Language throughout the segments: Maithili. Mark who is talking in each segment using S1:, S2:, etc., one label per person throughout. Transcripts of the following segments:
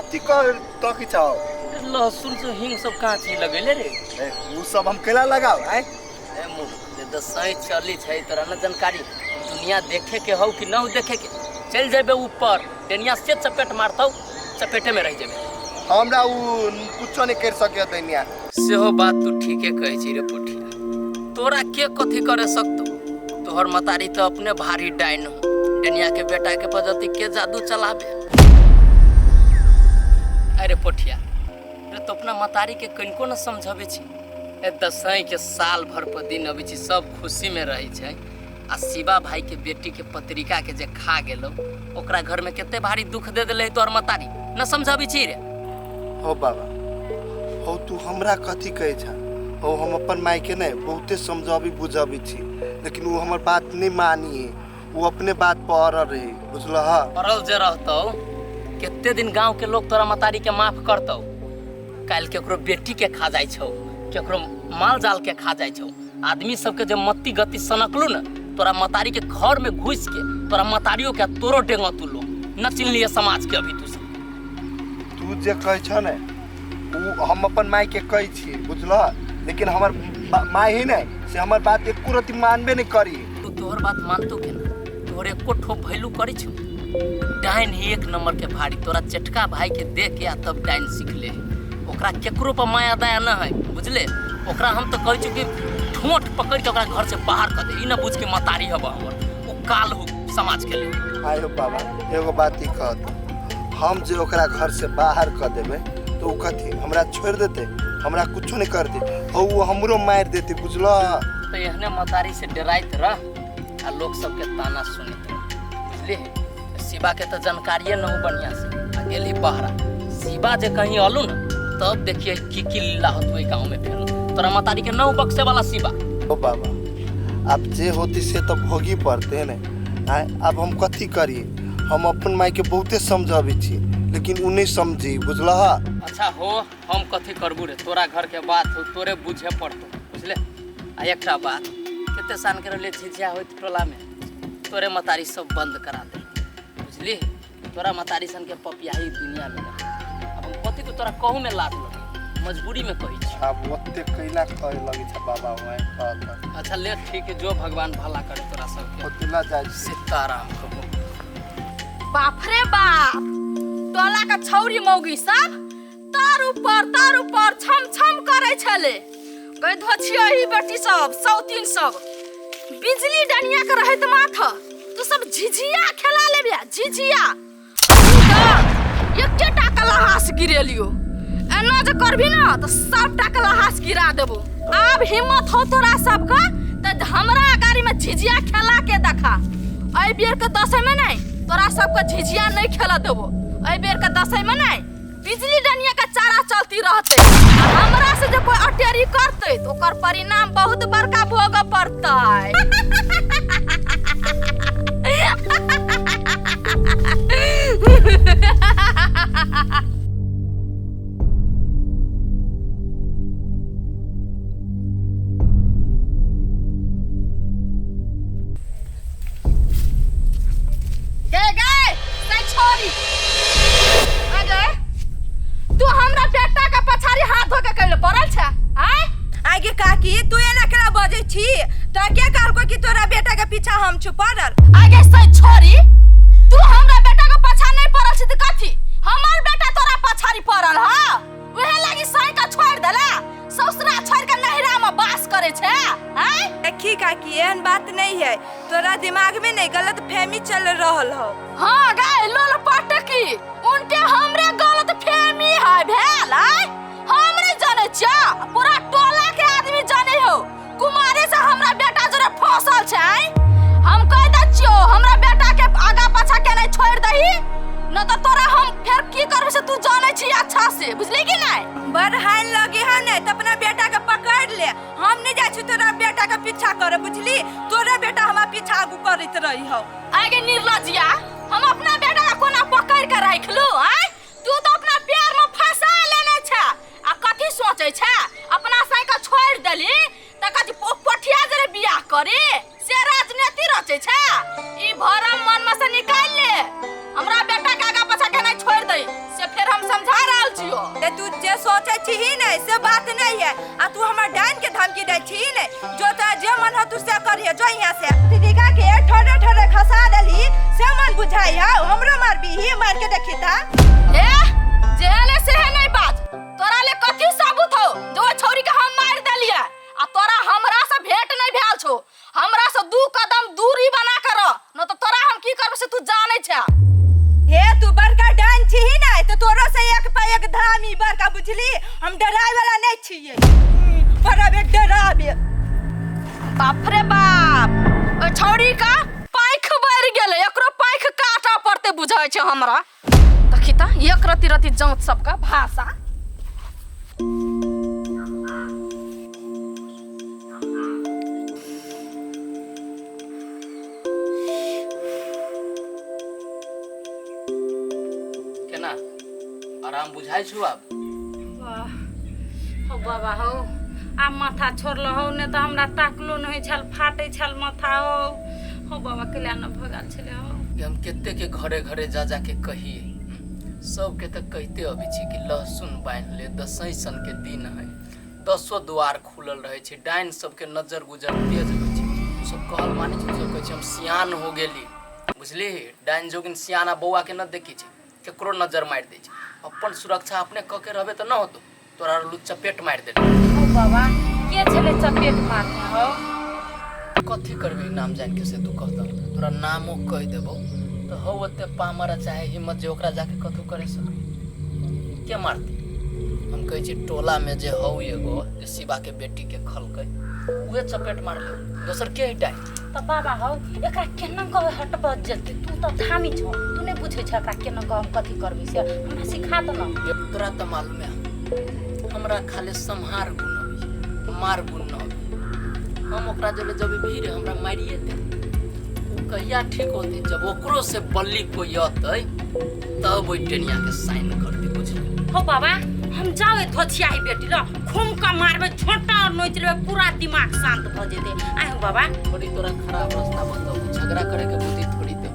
S1: कथी कर तकी छौ?
S2: लहसुन से हींग सब कहाँ चीज लगेले रे?
S1: ए, उ सब हम केला लगाओ आय?
S2: ए मूर्ख, जे दसई चली छै तोरा न जानकारी दुनिया देखे के हौ कि न देखे के। चल जेबे ऊपर दुनिया से चपेट मारतौ, चपेटे में रह जेबे।
S1: हमरा उ कुछो नहीं कर सके दुनिया।
S2: सेहो बात तू ठीके कहै छी रे पोठिया, तोरा के कथी करे सकतो? तोहर मतारी तो अपने भारी डाइन हो, डनिया के बेटा के पजती के जादू चलाबे। अरे पोठिया रे, तो अपना मतारी के कनिको न समझाबे छी। ए दसई के साल भर पर दिन अबै छी, सब खुशी में रहै छै, आ शिवा भाई के बेटी के पत्रिका के जे खा गेलो ओकरा घर में कते भारी दुख दे देले तोहर मतारी, न समझाबे छी रे?
S1: हो बाबा हो, तू हमरा कथी कहै छा? हो हम अपन माई के नहीं बहुते समझाबी बुझाबी छी, लेकिन वो हमर बात नहीं मानी है, वो अपने बात पर अड़ल रही, बुझलह?
S2: अड़ल जे रहतौ कते दिन गांव के लोग तोरा मतारी के माफ करतौ? काल्हि केकरो बेटी के खा जाइ छौ, केकरो माल जाल के खा जाइ छौ, आदमी सबके जे मत्ती गति सनकलू न तोरा मतारी के घर में घुस के तोरा मतारियों के तोरो डेंगो तू लोग न चिन्हलिए समाज के अभी तू सब।
S1: तू जे कहै छ ने उ हम अपन माई के कहै छी, बुझलह? लेकिन हमर माई ही ने से हमर बात एको रति मानबे नहीं करी।
S2: तू तोहर बात मानतो के ना? तोहर एको ठोप भैलू करी छौ? डाइन ही एक नंबर के भारी, तोरा चटका भाई के देख के आ तब डाइन सीख ले। ओकरा केकरो पर माया दया न है, बुझले? ओकरा हम तो कहै छी कि ठोंठ पकड़ के ओकरा घर से बाहर कर दे, ई न बुझ के मतारी हब हमर, ओ काल हो समाज के लिए।
S1: आयो बाबा एगो बात ही कहत, हम जे ओकरा घर से बाहर कर देबे तो उ कथी हमरा छोड़ देते, हमरा कुछो नहीं करते, और वो हमरो मार देते, बुझलह?
S2: तो एहने मतारी से डराइत रह आ लोग सबके ताना सुनैत रह, बुझली? शिवा के तो जानकारिए न हो बढ़िया से, आ गेली बहरा। शिवा जे कहीं अलू न तब देखिए की की लीला होत ओइ गांव में। फेर तोरा मतारी के न बक्से वाला शिवा।
S1: ओ बाबा अब जे होती से तो भोगी पड़ते ने। अब हम कथी करी? हम अपन माई के बहुते समझाबी छी, लेकिन उ नहीं समझी, बुझलह?
S2: अच्छा हो, हम कथी करबू रे, तोरा घर के बात हो, तोरे बुझे पड़तो, बुझले? आ एकटा बात, कते साल के रहले झिझिया होइत टोला में, तोरे मतारी सब बंद करा दे, बुझली? तोरा मतारी सन के पपियाही दुनिया में ना। अब हम कथी को तोरा कहू में लाज लगे, मजबूरी में कहै छी।
S1: अब ओते कैला कहे लगे छ बाबा, वही कहल।
S2: अच्छा ले ठीक है, जो भगवान भला करे तोरा सबके।
S1: ओते ला जाइ छी।
S2: सीताराम कहू।
S3: बाप रे बाप, टोला के छौरी मौगी सब तार ऊपर छम छम करे छले। गई धोछियही बेटी सब सौतीन सब बिजली डनिया के रहत माथा, तू सब झिझिया खेला लेबिया झिझिया। एकेटा के लहास गिरेलियो, एना जे करबी ना तो सबटा के लहास गिरा देबो। आब हिम्मत हो तोरा सबके त हमरा गाड़ी में झिझिया खेला के देखा। एहि बेर के दसै में नहीं तोरा सबके झिझिया नहीं खेल देबो। एहि बेर के दसै में नहीं बिजली डनिया के चारा चलती रहते। हमरा से जे कोई अटेरी करते तो ओकर परिणाम बहुत बड़का भोग पड़तै। गे गे से छोरी आ गे, तू हमरा बेटा के पछाड़ी हाथ धो के कैले पड़ल छ? आय
S4: आगे काकी तू एना केना बजै छी? तो के कहलको कि तोरा बेटा के पीछा हम छु पड़ल?
S3: आगे से छोरी, तू हमरा बेटा के पछा नहीं पड़ल छी त कथी हमर बेटा तोरा पछाड़ी पड़ल ह? उहे लागी साई के छोड़ देला, ससुरा छोड़ के नहिरा में बास करे छे। आय
S4: देखी काकी एहन बात नहीं है, तोरा दिमाग में नहीं गलत फहमी चल रहल हो।
S3: हाँ गाय लोल पटकी उनटे हमरे गलत फहमी है भेल। आय हमरे जाने छ, पूरा टोला के आदमी जाने हो कुमारे से हमरा बेटा जरे फसल छै। हम कह दै छियो हमरा बेटा के आगा पाछा के नहीं छोड़ दही न तो तोरा हम फेर की करबे से तू जाने छी अच्छा से, बुझली कि नहीं?
S4: बड़ हाल लगे है ने तो अपना बेटा के पकड़ ले, हम नहीं जाइ छी तोरा बेटा के पीछा करे, बुझली? तोरा बेटा हमरा पीछा आगू करैत रही हो।
S3: आगे निर्लजिया, हम अपना बेटा के कोना पकड़ के राखलू? आय तू तो अपना प्यार में फंसा लेने छ आ कथी सोचे छ? अपना साई के छोड़ देली त कथी पोठिया जरे बियाह करे से राजनीति रचे छ? ई भरम मन में से निकाल ले, हमरा बेटा के आगा पाछा के नहीं छोड़ दे से फिर हम समझा
S4: हे तू जे सोचे छीही ने से बात नहीं है आ तू हमर डाइन के धमकी दै छीही ने जो तोरा जे मन हो तू से करिहे जो यहाँ से दीदिका के ठोरे ठोरे खसा देलही से मन बुझाई है हमरो मारबीही मार के देखी ता
S3: ए जेहने सेहे नहीं बात तोरा ले कथी सबूत हो जो ओ छौरी के हम मार देलिए आ तोरा हमरा से भेंट नहीं भेल छो हमरा से दू कदम दूरी बना कर रह न तो तोरा हम की करबे से तू जानै छे
S4: हे तू बड़का डाइन छीही ने तो तोरो से एक पे एक धामी बड़का बुझली हम डराय वाला नहीं छियै बराबे डराबे
S3: बाप रे बाप ओ छौरी का पाँख बढ़ि गेलै एकरो पाँख काटऽ पड़तै बुझाइ छै हमरा देखी तऽ एक रति रति जाँच सबका भाषा
S2: केना आराम बुझाइ छौ आब
S5: वाह हौ बाबा हौ आब माथा छोड़ल हौ नहि तऽ हमरा ताकलो नहि होइ छल फाटै छल माथा हौ हौ बाबा केला न भऽ गेल छलै हौ
S2: कि हम कते के घरे घरे जा जा के कहिए सबके तऽ कहिते अबै छी कि लहसुन बान्हि ले दसैँ सन के दिन है दसो द्वार खुलल रहै छै डाइन सबके नजर गुजर तेज होइ छै ओ सब कहल मानै छै सब कहै छै हम सियान हो गेली बुझली डाइन जोगिन सियान आ बौआ के न देखै छै केकरो नजर मारि दै छै अपन सुरक्षा अपने कऽ के रहबे तऽ न होतो तोरा लू चपेट मारि देलकै
S5: हौ बाबा के छलै चपेट मारने हौ
S2: कथी करबी नाम जान के से तू कहत तोरा नामो कहि देबो तऽ हौ ओते पामर आ चाहे हिम्मत जे ओकरा जाके कथू करे सकै के मारतै हम कहै छी टोला में जे हौ एगो जे शिवा के बेटी के खलकै उहे चपेट मारलै दोसर के हटाइ
S5: तऽ बाबा हौ एकरा केना कऽ हटब जेतै तू तऽ धामी छौ तू नहि बुझै छ एकरा केना कऽ हम कथी करबै से हमरा सिखा दे न
S2: ये तोरा तऽ मालूम है हमरा खाली सम्हार गुण अबैए मार गुण न अबैए हम ओकरा जरे जब भीड़ हमरा मारिए दे ओ कहिया ठीक होतै जब ओकरो से बल्ली कोई अतै तब ओहि टेनिया के साइन कर दे बुझली
S5: हो बाबा हम जाओ धोछियाही बेटी ल घूम के मारबै छोटा और नोच लेबै पूरा दिमाग शांत भऽ जेतै आइ हो बाबा
S2: थोड़ी तोरा खराब रास्ता बताऊ झगड़ा करे के बुद्धि थोड़ी दे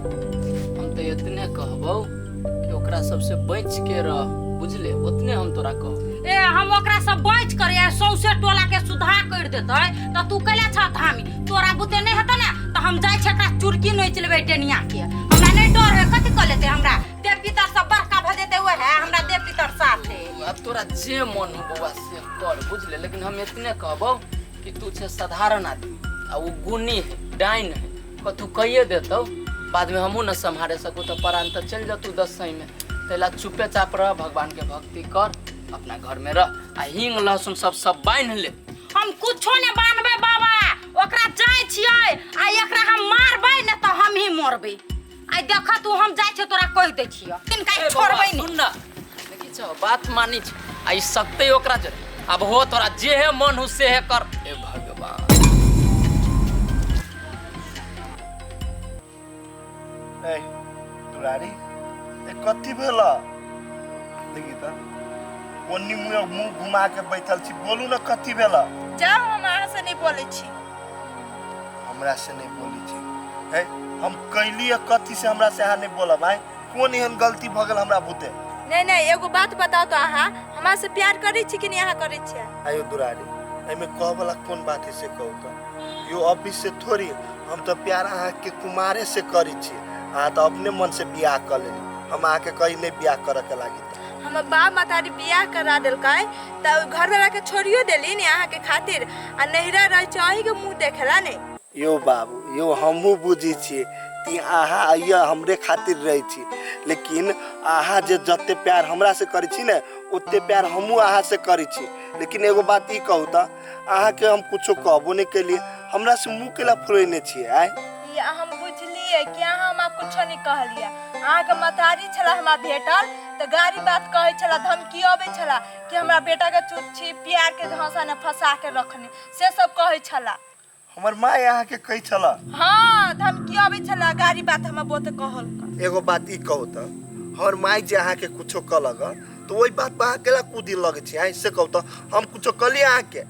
S2: हम तो इतने कहबौ कि ओकरा सबसे बच के रह बुझले उतने हम तोरा कहब
S5: ए हम ओकरा सब बच कर या सौंसे टोला के सुधा कर देतै त तू कैला छ धामी तोरा बुते नहीं हेतै ने त हम जाइ छै एकरा चुरकी नोच लेबै टेनिया के हमरा नहीं डर है कथी कऽ लेतै हमरा देव पितर सब बड़का भऽ जेतै वएह हमरा देव पितर साथे
S2: अब तोरा जे मन हो बौआ से कर बुझले लेकिन हम इतने कहबौ कि तू छे साधारण आदमी आ वो गुनी है डाइन है कतू कहिए देतौ बाद में हमहूँ न सम्हारे सकू तो परान तो चल जतू दसई में तैला चुपे चाप रह भगवान के भक्ति कर अपना घर में रह आ हींग लहसुन सब सब बान्हि ले
S5: हम कुछो ने बान्हबै बाबा ओकरा जाइ छियै आ एकरा हम मारबै ने तऽ हम ही मरबै आइ देख तू हम जाइ छियै तोरा कहि दै छियै तिनका
S2: ए
S5: छोड़बै
S2: बाबा,
S5: नहि
S2: सुन ना देखी छौ बात मानी छै आ ई सकते ओकरा जरे अब हो तोरा जे है मन हो से है कर ए भगवान
S1: ए दुलारी ए कथी भेल देखी तऽ ओन्नी मुँह मुँह घुमा के बैठल छी बोलू ने कथी भेल
S4: जाउ हम अहाँ से नहीं बोलै छी
S1: हमरा से नहीं बोलै छी है हम कैली कथी से हमरा से अहाँ नहीं बोलब आय कोन एहन गलती भऽ गेल हमरा बुते
S4: नहीं नहीं एगो बात बताओ तो अहाँ हमरा से प्यार करै छी कि नहीं अहाँ करै छियै
S1: आयो दुरारी एहिमे कहऽ वाला कोन बात है से कहू तऽ यो अभी से थोड़ी हम तऽ प्यार अहाँके कुमारे से करै छी अहाँ तऽ अपने मन से बियाह कऽ लेली हम अहाँके कही नहि बियाह करऽ के लागी तऽ
S4: हमर बाप महतारी बियाह करा देलकै तऽ घरवाला के छोड़ियो देली ने अहाँके खातिर आ नैहरा रहै छै अहीँके मुँह देखेला ने
S1: यौ बाबू यौ हमहूँ बुझै छियै कि अहाँ आइए हमरे खातिर रहै छी लेकिन अहाँ जे जते प्यार हमरासँ करै छी ने ओते प्यार हमहूँ अहाँसँ करै छी लेकिन एगो बात ई कहू तऽ अहाँके हम कुछो कहबो नहि केलियै हमरासँ मुँह केला फुलेने छियै आँय
S4: ई हम बुझलियै कि अहाँ हमरा कुछो नहि कहलियै अहाँके महतारी छला हमरा भेटल तऽ गारी बात कहै छला धमकी अबै छला कि हमरा बेटाके चुच्छी प्यारके झांसा ने फंसा के रखने से सब कहै छला
S1: हमर माय अहाँके कहै छला
S4: हाँ धमकी अबै छला गारी बात हमरा बहुत कहल
S1: एगो बात ई कहू तऽ हमर माय जे अहाँके कुछो कहलक तऽ ओहि बात पर अहाँ केला कूदी लगै छी आँय से कहू तऽ हम कुछो कहलियै अहाँके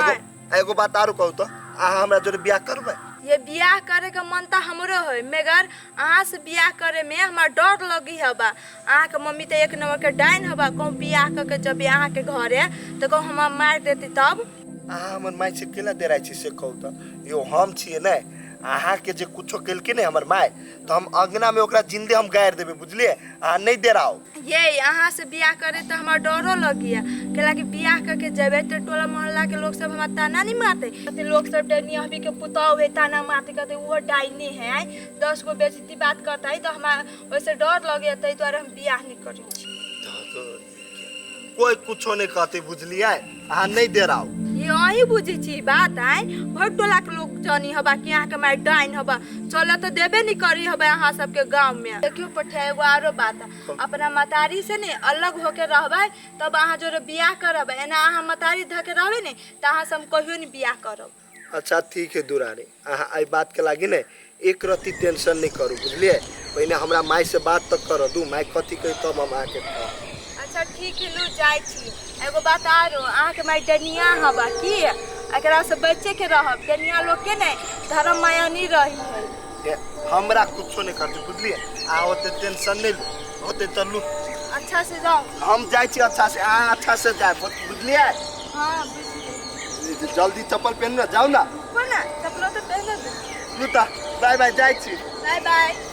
S1: एगो एगो बात आरो कहू तऽ अहाँ हमरा जोरे बियाह करबै
S4: ये बियाह करे के मन तऽ हमरो है, मगर अहाँ से बियाह करे में हमरा डर लगी हबा। अहाँ के मम्मी तऽ एक नंबर के डाइन हबा, कहूँ बियाह कऽ के जब अहाँ के घरे तऽ कहूँ हमरा मारि देती तब।
S1: अहाँ हमर माय से केला डेराइ छी से कहू तऽ? यौ हम छियै ने अहाँके जे कुछो केलकै ने हमर माय, तऽ हम अंगना में ओकरा जिंदे हम गाड़ि देबै, बुझलियै? अहाँ नहि डेराउ।
S4: ये अहाँ से बियाह करे तऽ हमरा डरो लगिया, कैला कि बियाह करके जेबै तऽ टोला मोहल्ला के लोग सब हमरा ताना नहीं मारते? कहते लोग सब डरनी अभी के पुतहु है, ताना मारते, कहते वो डाइनी है, आय 10 गो बेइज्जती बात करता है, तऽ हमरा ओइसे डर लगे, ताहि दुआरे हम बियाह नहीं करै छी।
S1: कोई कुछो नहीं कहते, बुझलियै? अहाँ नहीं डेराउ।
S4: ये अहीं बुझै छी बात? आय भरि टोला के लोग जानी हबा कि अहाँ के माय डाइन हबा, चल तऽ देबे नहीं करी हबा अहाँ सबके गाँव में। देखियो पठिया, एगो आरो बात, अपना मतारी से ने अलग होके रहबै तब अहाँ जोरे बियाह करब, एना अहाँ मतारी धऽ के रहबै ने तऽ अहाँ से हम कहियो नहीं बियाह करब।
S1: अच्छा ठीक है दुरारे, अहाँ एहि बात के लागी ने एक रत्ती टेंशन नहीं करू, बुझलियै? पहिने हमरा माय से बात तऽ करऽ दू, माय कथी कही तब हम अहाँके कहब।
S4: अच्छा ठीक है, लू जाइ छी। एगो बात आरो, अहाँके माय डनिया हबा की, एकरा से बचे के रहब, डनिया लोग के ने धर्म माया नहीं रही है।
S1: हमरा कुछो नहीं करते, बुझलियै? अहाँ ओते टेंशन नहीं लू, ओते चलू।
S4: अच्छा से जाओ।
S1: हम जाइ छी अच्छा से, अहाँ अच्छा से जाए, बुझलियै?
S4: हाँ बुझलियै।
S1: जल्दी चप्पल पहन ना, जाओ ना।
S4: कोना चप्पलो तऽ पहन ले।
S1: लू तऽ बाय बाय, जाइ छी।
S4: Bye bye.